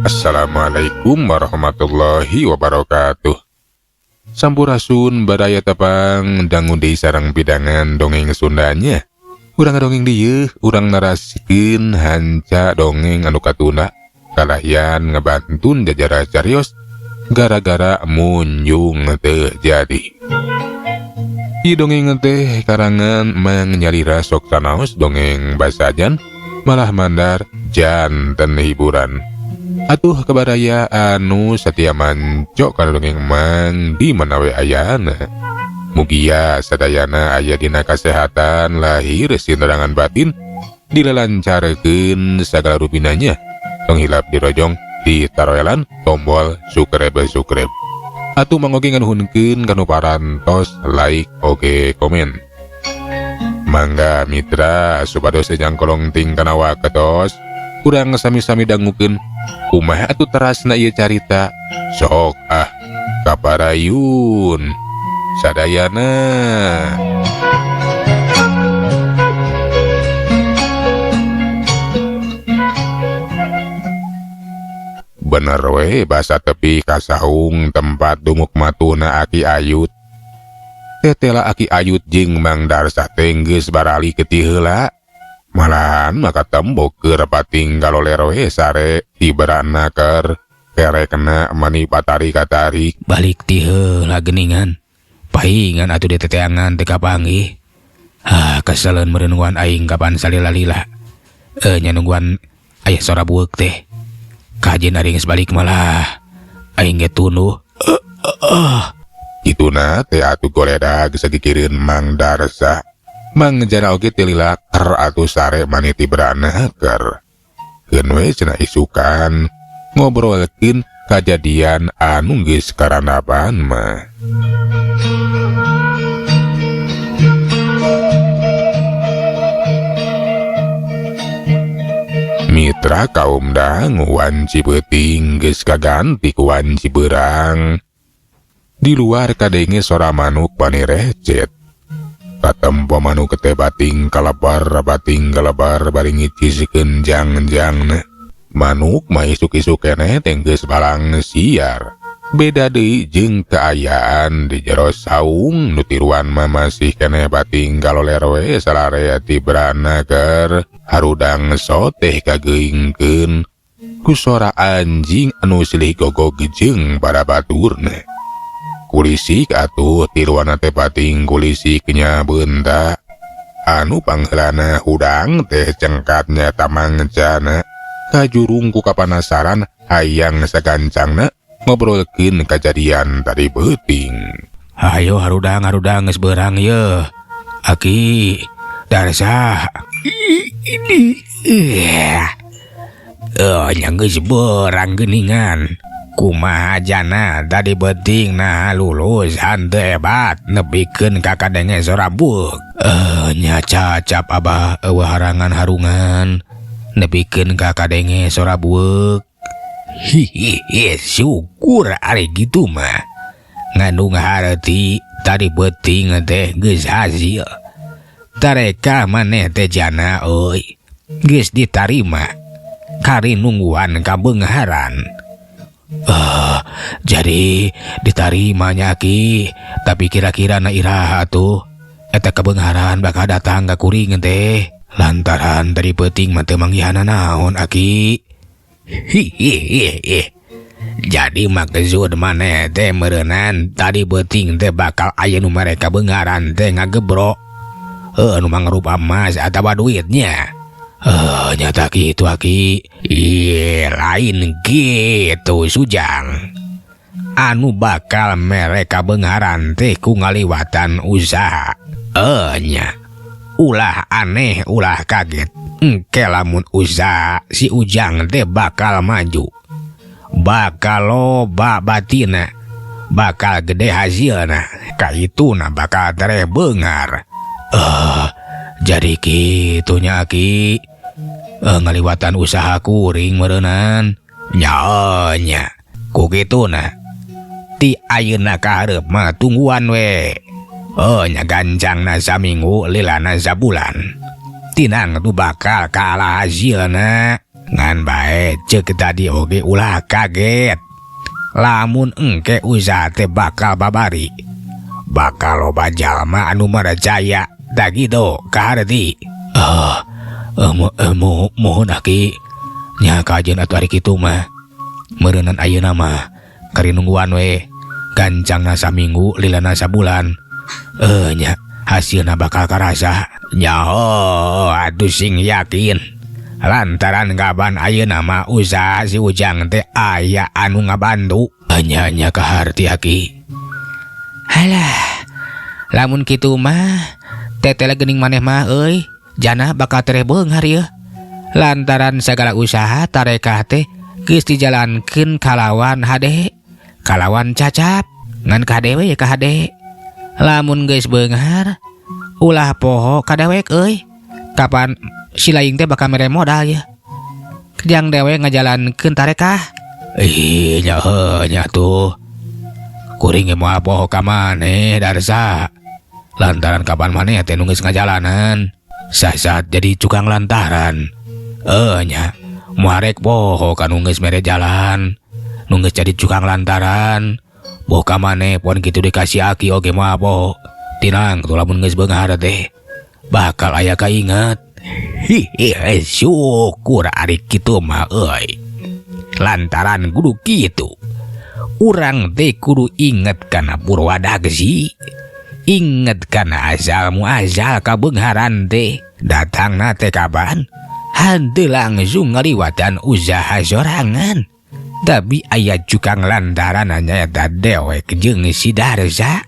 Assalamualaikum warahmatullahi wabarakatuh. Sampurasun baraya tepang dangu deui sareng pidangan dongeng Sundanya. Urang dongeng dieu, urang narasikeun hanca dongeng anu katuna kalahian ngebantun jajara carios gara-gara munjung teu jadi. Ieu dongeng teh karangan Mang Nyalira sok sanaos dongeng basajan malah mandar janten hiburan. Atuh kabaraya anu satia manco kana dongeng Mang di mana we ayana. Mugia sadayana aya dina kasehatan lahir sinterangan batin dilelancarkeun sagala rupinanya. Tong hilap dirojong ditaroelan tombol subscribe. Atuh mangoge nganuhunkeun kanu parantos like oge komen. Mangga mitra supados jangkolong ting kana waketos urang sami-sami dangukeun kumaha atuh terasna ieu carita. Sok ah kaparayun sadayana. Bener we basa tepi kasaung tempat dumuk matuna Aki Ayut. Tetela Aki Ayut jeung Mang Darsa teh geus barali ti heula. Malahan maka tembok keur pating galoler we sare tiberana keur kerekna mani patari katarik. Balik ti heula geuningan. Pahingan atuh diteteangan teu kapanggih. Ah, keseleun meureun aing kapan salila-lila. Nya nungguan aya sora bueuk teh. Kajen ari geus balik malah aing ge tunduh. Kituna teh atuh goledag sagigireun Mang Darsa. Mang Jana oge teu lila ker atuh sare mani tibrana ker. Keun we cenah isukan ngobrolkeun kajadian anu geus karanapan mah. Mitra kaum dangu wanci beuting geus kaganti ku wanci beurang. Di luar kadenge sora manuk bani recet. Katempo manuk teh bating kalebar bari ngicisikeun jang-jangna. Manuk mah isuk-isuk keneh teh geus balang siar. Beda deui jeung kaayaan di jero saung nu tiruan mah masih keneh bating kaloler we salarea tibrana keur harudang soteh kageingkeun ku sora anjing anu silih gogog jeung para baturna. Kulisik atuh tiruanna teh bating kulisik nya beunta. Anu pangheulana hudang teh cengkatnya tamang jana. Kajurung ku kapanasaran hayang sagancangna ngobrolkeun kajadian tadi beuting. Hayo harudang geus beurang yeuh. Aki Darsa. Ini nya geus beurang geuningan. Kumaha jana tadi beuting nah lulus hanteu hebat nepikeun ka kadenge sora bueuk. Nya cacap abah eueuh harangan harungan nepikeun ka kadenge sora bueuk. Hihihi syukur ari kitu mah. Ngandung hareuti tadi beuting teh geus hasil. Tareka maneh teh jana euy geus ditarima kari nungguan kabeungharan. Jadi ditarimanya Ki, tapi kira-kira na iraha tuh eta kabeungharan bakal datang ka kuring teh. Lantaran tadi peuting mah teu manggihana naon Aki. Hihihi. Jadi maksud maneh teh meureunan tadi peuting teh bakal aya nu mere kabeungharan teh ngagebrok. Nu mangrupa emas atawa duitnya. Nyata kitu Aki. Ih, lain kitu Sujang. Anu bakal mere kabeungharan teh ku ngaliwatan usaha. Nya. Ulah aneh ulah kaget. Engke lamun usaha si Ujang teh bakal maju. Bakal loba batina. Bakal gede hasilna. Kaituna bakal tereh beunghar. Jadi kitunya Aki. Ngaliwatan usaha kuring meureunan. Nya nya. Ku kituna. Ti ayeuna ka hareup mah tungguan we. Oh nya gancangna saminggu lilana sabulan. Tinang tu bakal kalah hasilna. Ngan bae ceuk tadi oge ulah kaget. Lamun engke usaha teh bakal babari. Bakal loba jalma anu maracaya. Da kitu kaharti. Mohon aki. Nya kajeun atuh ari kitu mah. Meureunan ayeuna mah kari nungguan we. Gancangna saminggu lilana sabulan. Nya hasilna bakal karasa. Nyaho atuh sing yakin. Lantaran kapan ayeuna mah usaha si Ujang teh aya anu ngabantu. Nya nya kaharti aki. Halah, lamun kitu mah tetele geuning maneh mah euy, jana bakal tereh beunghar ieu. Lantaran sagala usaha tarekah teh geus dijalankeun kalawan hade, kalawan cacap, ngan kade we ka hade. Lamun geus beunghar, ulah poho ka dewek euy. Kapan si laing teh bakal mere modal ya. Jang dewek ngajalankeun tarekah. Ih, nya heuh nya tuh. Kuring ge moal poho ka maneh Darsa. Lantaran kapan maneh teh nu geus ngajalanan. Sah-sah jadi cukang lantaran. Nya, moal rek poho ka nu geus mere jalan. Nu geus jadi cukang lantaran. Boh ka maneh pon kitu dikasih aki oge moal poho. Tinang tuh lamun geus beunghar teh bakal aya kainget. Hihi, syukur ari kitu mah euy. Lantaran kudu kitu. Urang teh kudu inget kana purwadaksi. Inget kana asal muasal kabeungharan teh. Datangna teh kapan? Henteu langsung ngaliwatan usaha sorangan. Tapi aya cukang lantaran nyaeta dewek jeung si Darsa.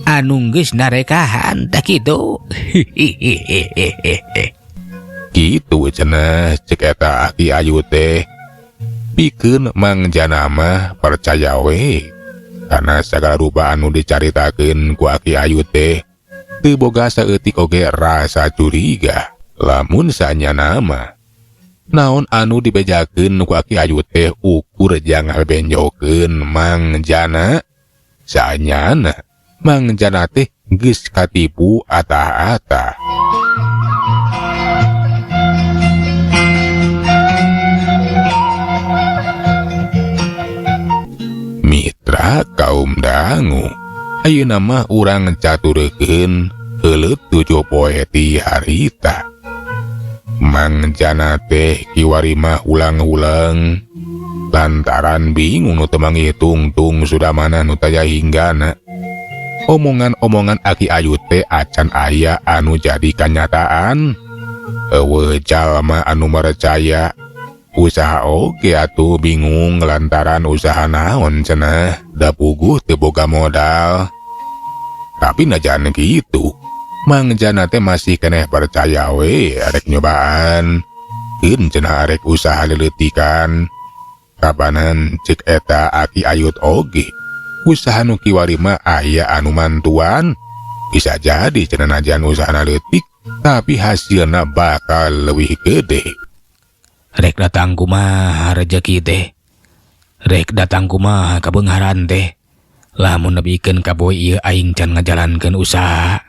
Anu geus narekahan tah kitu. Hihihihihi. Kitu cenah cek eta Aki Ayu teh. Pikeun Mang Jana mah percaya we. Karena sagala rupa anu dicaritakeun ku Aki Ayu teh teu boga saeutik oge rasa curiga. Lamun sanyana mah naon anu dibejakeun ku Aki Ayu teh ukur jang benjokeun Mang Jana. Sanyana Mang Jana teh geus katipu atah-atah. Mitra kaum dangu, ayeuna mah urang catureukeun heuleut 7 poe ti harita. Mang Jana teh kiwari mah ulang-ulang lantaran bingung nu teu mangitungtung sudah mana nu taya hinggana. Omongan-omongan Aki Ayu teh acan aya anu jadi kanyataan. Eueuh jalma anu percaya usaha oge atuh bingung lantaran usaha naon cenah da puguh teu boga modal. Tapi najan kitu, Mang Jana teh masih keneh percaya we arek nyobaan. Keun cenah arek usaha leuleutikan. Kapanan cek eta Aki Ayut oge usaha nu kiwari mah aya anu mantuan. Bisa jadi cenah najan usahana leutik tapi hasilna bakal leuwih gede. Rek datang kumaha rejeki teh. Rek datang kumaha kabeungharan teh. Lamun nepikeun ka poe ieu aing can ngajalankeun usaha.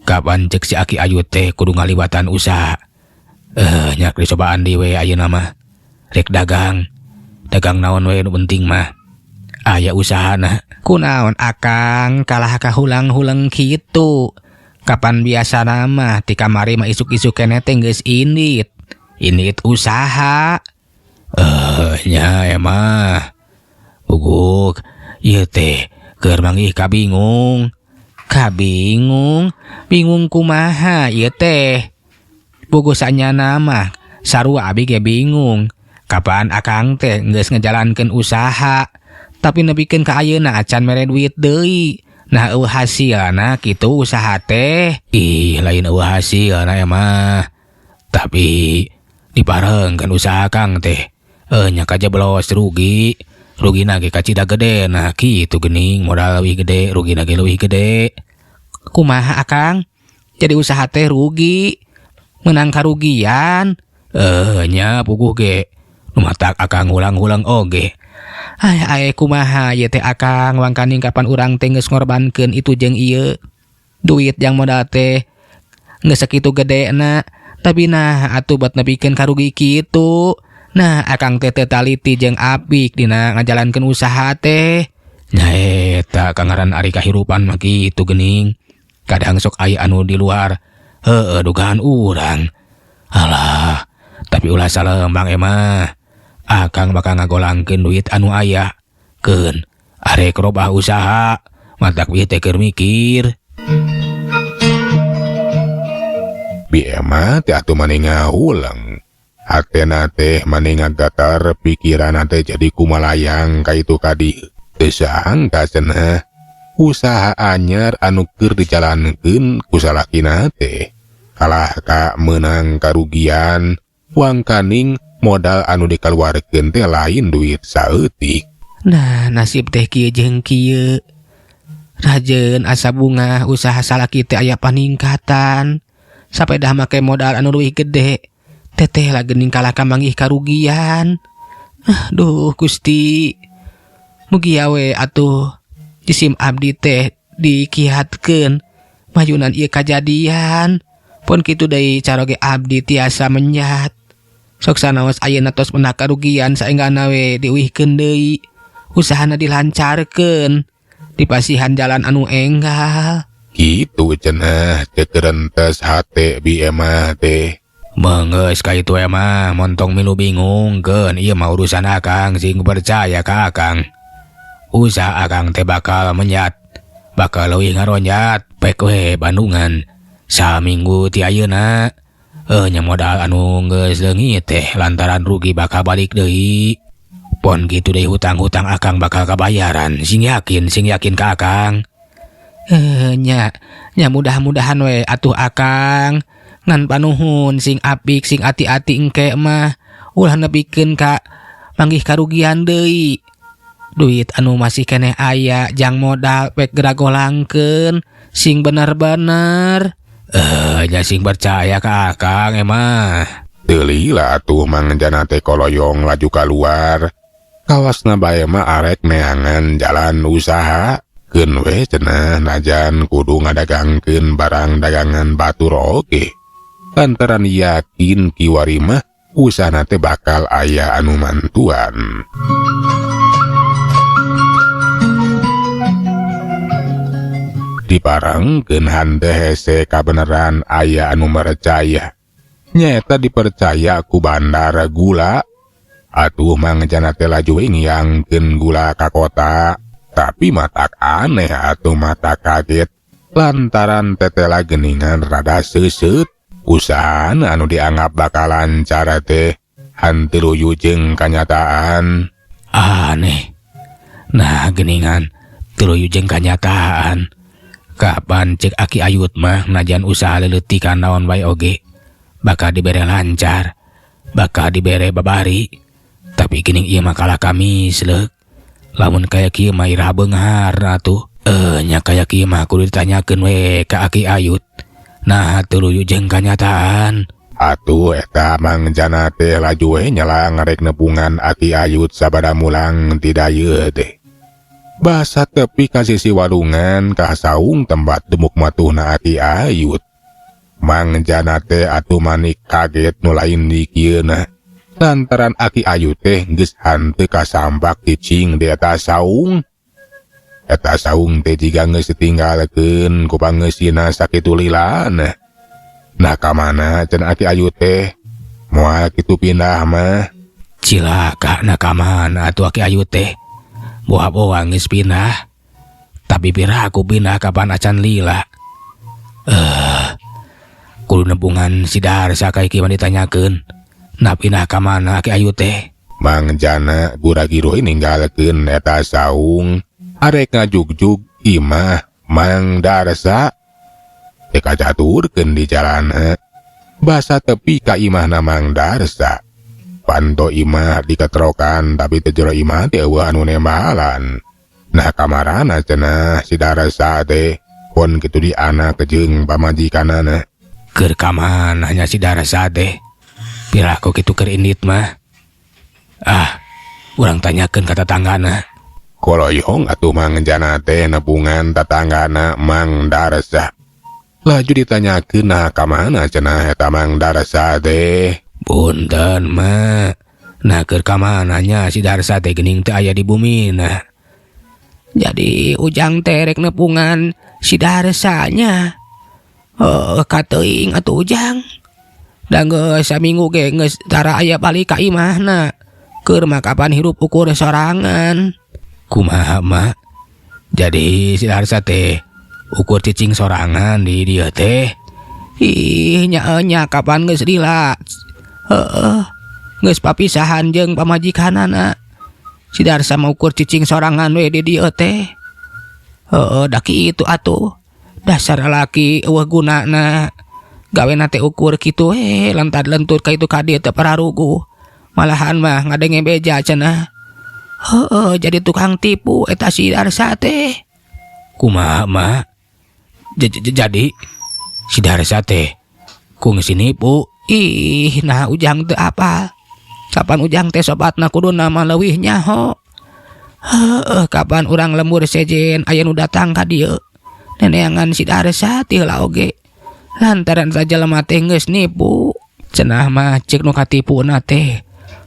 Kapan cek si Aki Ayu teh kudu ngaliwatan usaha. Nyak dicobaan deui we ayeuna mah. Rek dagang. Dagang naon we nu penting mah. Aya usahana. Kunaon akang kalah kahulang-hulang kitu. Kapan biasana mah ti kamari mah isuk-isuk keneh teh geus indit. Indit usaha. Nya emah. Buguk ieu teh keur manggih kabingung. Kabingung, bingung kumaha ieu teh. Puguh sanyana mah sarua abi ge bingung. Kapan akang teh geus ngajalankeun usaha tapi nepikeun ka ayeuna acan mere duit deui. Nah eueuh hasilna kitu usaha teh. Ih, lain eueuh hasilna emah. Tapi diparengkeun usaha kang teh. Nya kajeblos rugi. Rugina ge kacida gede. Nah kitu geuning modal leuwih gede, rugina ge leuwih gede. Kumaha akang? Jadi usaha teh rugi. Menang karugian. Nya puguh ge. Nu matak akang ulang-ulang oge. Ay ay kumaha ieu teh Akang wangkaning kapan urang teh geus ngorbankeun itu jeung ieu. Duit jang modal teh geus sakitu gedena, tapi nah atuh buat nepikeun karugi kitu. Nah Akang teh teu taliti jeung apik dina ngajalankeun usaha teh. Nya eta kangaran ari kahirupan mah kitu geuning. Kadang sok aya anu di luar heueuh dugaan urang. Alah, tapi ulah salembang emah. Akang bakal ngagolangkeun duit anu aya. Keun arek robah usaha, matak ieu teh keur mikir. Bi Emah teh atuh mani ngahuleng. Hatena teh mani ngagatar, pikiranna teh jadi kumalayang ka itu ka dieu. Teu sangka cenah usaha anyar anu keur dijalankeun ku salakina teh kalah ka meunang karugian, wangkaning modal anu dikaluarkeun teh lain duit saeutik. Nah, nasib teh kieu jeung kieu. Rajeun asa bungah usaha salaki teh aya paningkatan. Sapedah make modal anu leuwih gede, teteh lah geuning kalah ka manggih karugian. Aduh Gusti, mugia we atuh jisim abdi teh dikihatkeun mayunan ieu kajadian. Pun kitu deui caroge abdi tiasa menyat. Sok sanaos ayeuna tos menah karugian saenggana we diuihkeun deui. Usahana dilancarkeun, dipasihan jalan anu enggal. Kitu cenah teu kerentes hate Bi Emah teh. Meunggeus ka itu emah montong milu bingung keun ieu mah urusan Akang, sing percaya ka Akang. Usaha Akang teh bakal menyat, bakal leuwih ngaronjat pek we Bandungan. Saminggu ti ayeuna nya modal anu geus leungit teh lantaran rugi bakal balik deui. Pon kitu deui hutang-hutang Akang bakal kabayaran, sing yakin, sing yakin ka Akang. Nya, nya mudah-mudahan we atuh Akang. Ngan panuhun sing apik sing ati-ati engke mah ulah nepikeun ka manggih karugian deui. Duit anu masih keneh aya jang modal pek geragolangkeun sing bener-bener. Nya sing percaya ka Akang emah. Teu lila atuh Mang Jana teh koloyong laju kaluar. Kawasna bae mah arek neangan jalan usaha. Keun we cenah najan kudu ngadagangkeun barang dagangan batur oge. Lantaran yakin kiwari mah usahana teh bakal aya anu mantuan. Diparengkeun hante hese kabeneran aya anu mercaya. Nyaeta dipercaya ku bandar gula. Atuh Mang Jana teh laju we ngiyangkeun gula ka kota. Tapi matak aneh atuh mata kaget lantaran tetela geningan rada seuseut. Usahana anu dianggap bakal lancar teh hanteu luyu jeung kanyataan. Aneh. Nah geningan teu luyu jeung kanyataan. Kapan cek Aki Ayut mah najan usaha leuleutikan naon wae oge bakal dibere lancar, bakal dibere babari. Tapi geuning ieu mah kalah kami sleuk. Lamun kaya kieu mah iraha beunghar atuh. Nya kaya kieu mah kudu ditanyakeun we ka Aki Ayut. Nah teu luyu jeung kanyataan. Atuh eta Mang Jana teh laju we nyala ngarek nepungan Aki Ayut sabada mulang ti dayeut teh. Basa tepi ka sisi walungan ka saung tempat demuk matuhna Aki Ayut. Mang Jana teh atuh manik kaget nu lain dikieuna. Lantaran Aki Ayut teh geus hanteu kasambak cicing di eta saung. Eta saung teh jiga geus ditinggalkeun ku pangeusina sakitu lilana. Nah ka mana cenah Aki Ayut teh? Moal kitu pindah mah. Cilaka na ka mana atuh Aki Ayut teh? Boha-boha geus pindah. Tapi piraku pindah kapan acan lila. Kudu nepungan si Darsa ka iki mah ditanyakeun. Nah pindah ka mana Aki Ayut teh? Mang Jana gura-giru ninggalkeun eta saung. Arek ngajugjug imah Mang Darsa. Teh kacaturkeun di jalana. Basa tepi ka imahna Mang Darsa. Panto imah diketrokan tapi teu jero imah teh eueuh anu nembalan. Nah kamarana cenah si Darsa teh pon kitu di anak jeung pamajikanana. Keur ka mana nya si Darsa teh? Piraku kitu keur indit mah. Ah, Urang tanyakeun ka tatanggana. Koloyong atuh Mang Jana teh nepungan tatanggana Mang Darsa. Laju ditanyakeun nah ka mana cenah eta Mang Darsa teh. Punten mak, nah keur ka mana nya si Darsa teh geuning teu aya di bumi nah. Jadi Ujang teh rek nepungan si Darsanya. Oh, kateuing atuh Ujang. Da geus saminggu ge geus tara aya balik ka imahna. Keur mah kapan hirup ukur sorangan. Kumaha mak? Jadi si Darsa teh ukur cicing sorangan di dieu teh. Ih, nya nya kapan geus lila. Heeh. Geus papisahan jeung pamajikanana. Si Darsa mah ukur cicing sorangan we di dieu teh. Heeh, da kitu atuh. Dasar lalaki euweuh gunana. Gawena teh ukur kitu we, lentad lentur ka itu ka dieu teu pararuguh. Malahan mah ngadenge beja cenah. Heeh, jadi tukang tipu eta si Darsa teh. Kumaha mak? Jadi si Darsa teh kungsi nipu. Ih, nah Ujang teu apal. Kapan Ujang teh sobatna kuduna mah leuwih nyaho. Heeh, kapan urang lembur sejen aya nu datang ka dieu. Neneangan si Darsa teh heula oge. Lantaran sajalema teh geus nipu. Cenah mah ceuk nu katipuna teh.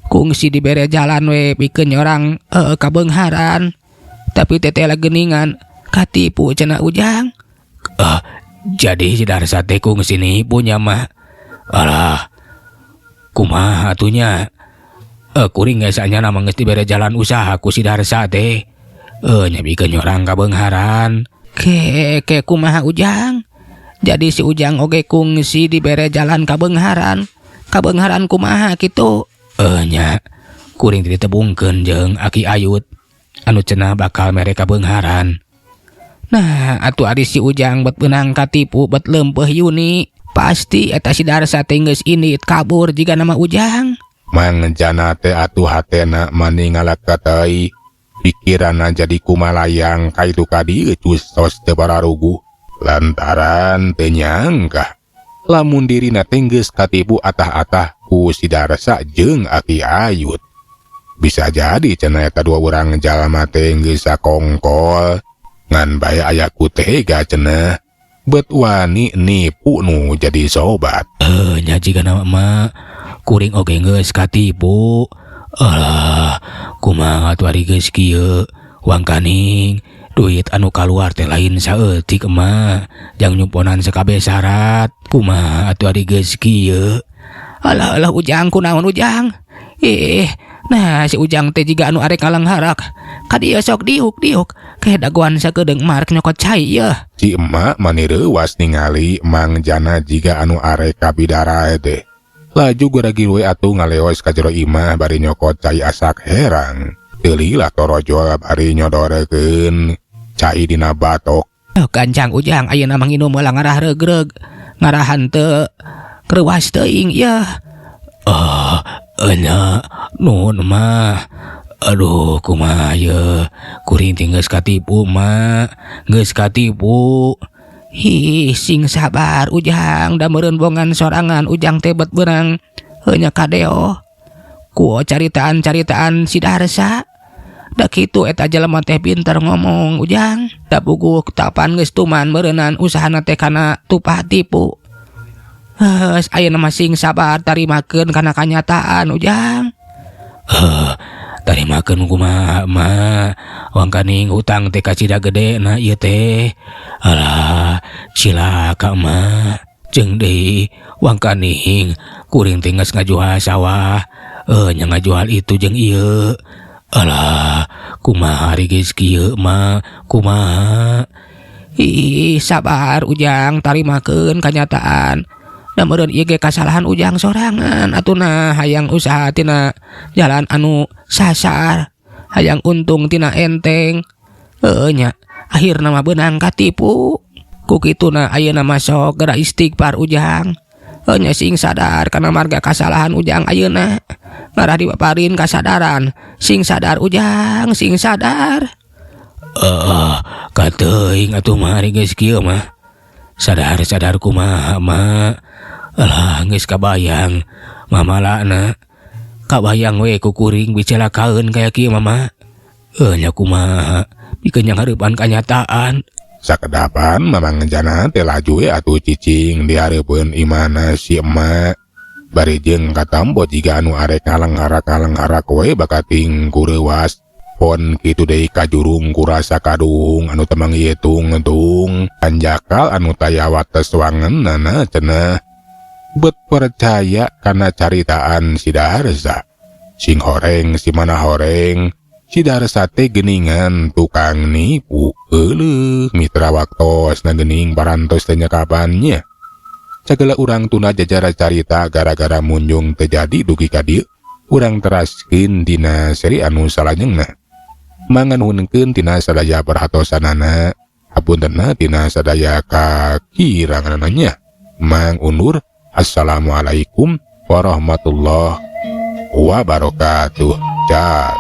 Kungsi dibere jalan we pikeun nyorang kabeungharan. Tapi teteh geuningan katipu cenah Ujang. Jadi si Darsa teh kungsi nipu nya mah. Alah, kumaha atuh nya? Kuring geus sanyana mah geus dibere jalan usaha ku si Darsa teh. Nya pikeun nyorang kabeungharan. Ke ke kumaha Ujang? Jadi si Ujang oge kungsi dibere jalan kabeungharan. Kabeungharan kumaha kitu? Nya, kuring teh ditebungkeun jeung Aki Ayut anu cenah bakal mere kabeungharan. Nah, atuh ari si Ujang bet beunang katipu bet leumpeuh Yuni. Pasti eta si Darsa teh geus indit kabur jiga nama Ujang. Mang Jana teh atuh hatena mani ngalakatei. Pikiranna jadi kumalayang ka itu ka dieu tos teu pararuguh. Lantaran teu nyangka lamun dirina teh geus katipu atah-atah ku si Darsa jeung Aki Ayut. Bisa jadi cenah eta dua urang jalma teh geus sakongkol ngan bae aya ku tega cenah bet wani nipu nu jadi sobat. Nya jiga nama mah kuring oge geus katipu. Alah, kumaha atuh ari geus kieu? Wangkaning duit anu kaluar teh lain saeutik mah, jang nyumponan sakabeh syarat. Kumaha atuh ari geus kieu? Alah alah Ujang kunaon Ujang? Ih, nah si Ujang teh jiga anu arek ngalangharak. Ka dieu sok diuk-diuk ke dagoan sakedeung marek nyokot cai yeuh. Si emak mani reuwas ningali Mang Jana jiga anu arek ka bidara teh. Laju guragir we atuh ngaleos ka jero imah bari nyokot cai asak herang. Teu lila torojol bari nyodorekeun cai dina batok. Oh, gancang Ujang ayeuna mah nginum heula ngarah regreg. Ngarahan teu kreuwas teuing yeuh. Ah, enya nuhun mah. Aduh kumaha yeuh. Kuring teh geus katipu mah. Geus katipu. Hi, sing sabar Ujang, da meureun bongan sorangan Ujang teh bet beunang heuh nya kadeo. Ku caritaan-caritaan si Darsa. Da kitu eta jelema teh pinter ngomong Ujang. Da puguh tapan geus tuman meureunan usahana teh kana tupah tipu. Heus ayeuna mah sing sabar tarimakeun kana kanyataan Ujang. Heuh, tarimakeun kumaha mah. Wangkaning hutang teh kacida gede na ieu teh. Alah, cilaka mah. Jeung deui wangkaning kuring teh geus ngajual sawah. Nya ngajual itu jeung ieu. Alah, kumaha ari geus kieu mah, kumaha? Ih, sabar Ujang, tarimakeun kanyataan. Da meureun ieu ge kasalahan Ujang sorangan atuh hayang usaha tina jalan anu sasar, hayang untung tina enteng. Heuh nya, akhirna mah beunang katipu. Ku kituna ayeuna mah sok geura istighfar Ujang. Heuh nya sing sadar kana marga kasalahan Ujang ayeuna. Ngarah dipaparin kasadaran, sing sadar Ujang, sing sadar. Kateuing atuh mah ari geus kieu mah. Sadar-sadar kumaha mah. Alah, geus kabayang mamalana. Kabayang we ku kuring bicalakaeun kaya kieu mama. Nya kumaha pikeun nyanghareupan kanyataan. Sakedapan Mamang Jana teh laju we atuh cicing di hareupeun imahna si emak. Bari jeung katampo jiga anu arek ngalengharak-ngalengharak we bakating ku reuwas. Pon kitu deui kajurung ku rasa kaduhung anu teu manghitung-tung. Hanjakal anu taya wates wangenana cenah. Bet percaya kana caritaan si Darsa. Sing horeng si mana horeng, si Darsa teh geuningan tukang nipu. Euleuh mitra waktosna geuning parantos teh nyekapannya. Sagala urang tuna jajara carita gara-gara munjung teu jadi dugi ka dieu, urang teraskeun dina seri anu salajengna. Manganuhunkeun tina sadaya perhatosanana, hapuntenna tina sadaya kakiranganana nya. Mang undur. Assalamualaikum warahmatullahi wabarakatuh. Cak.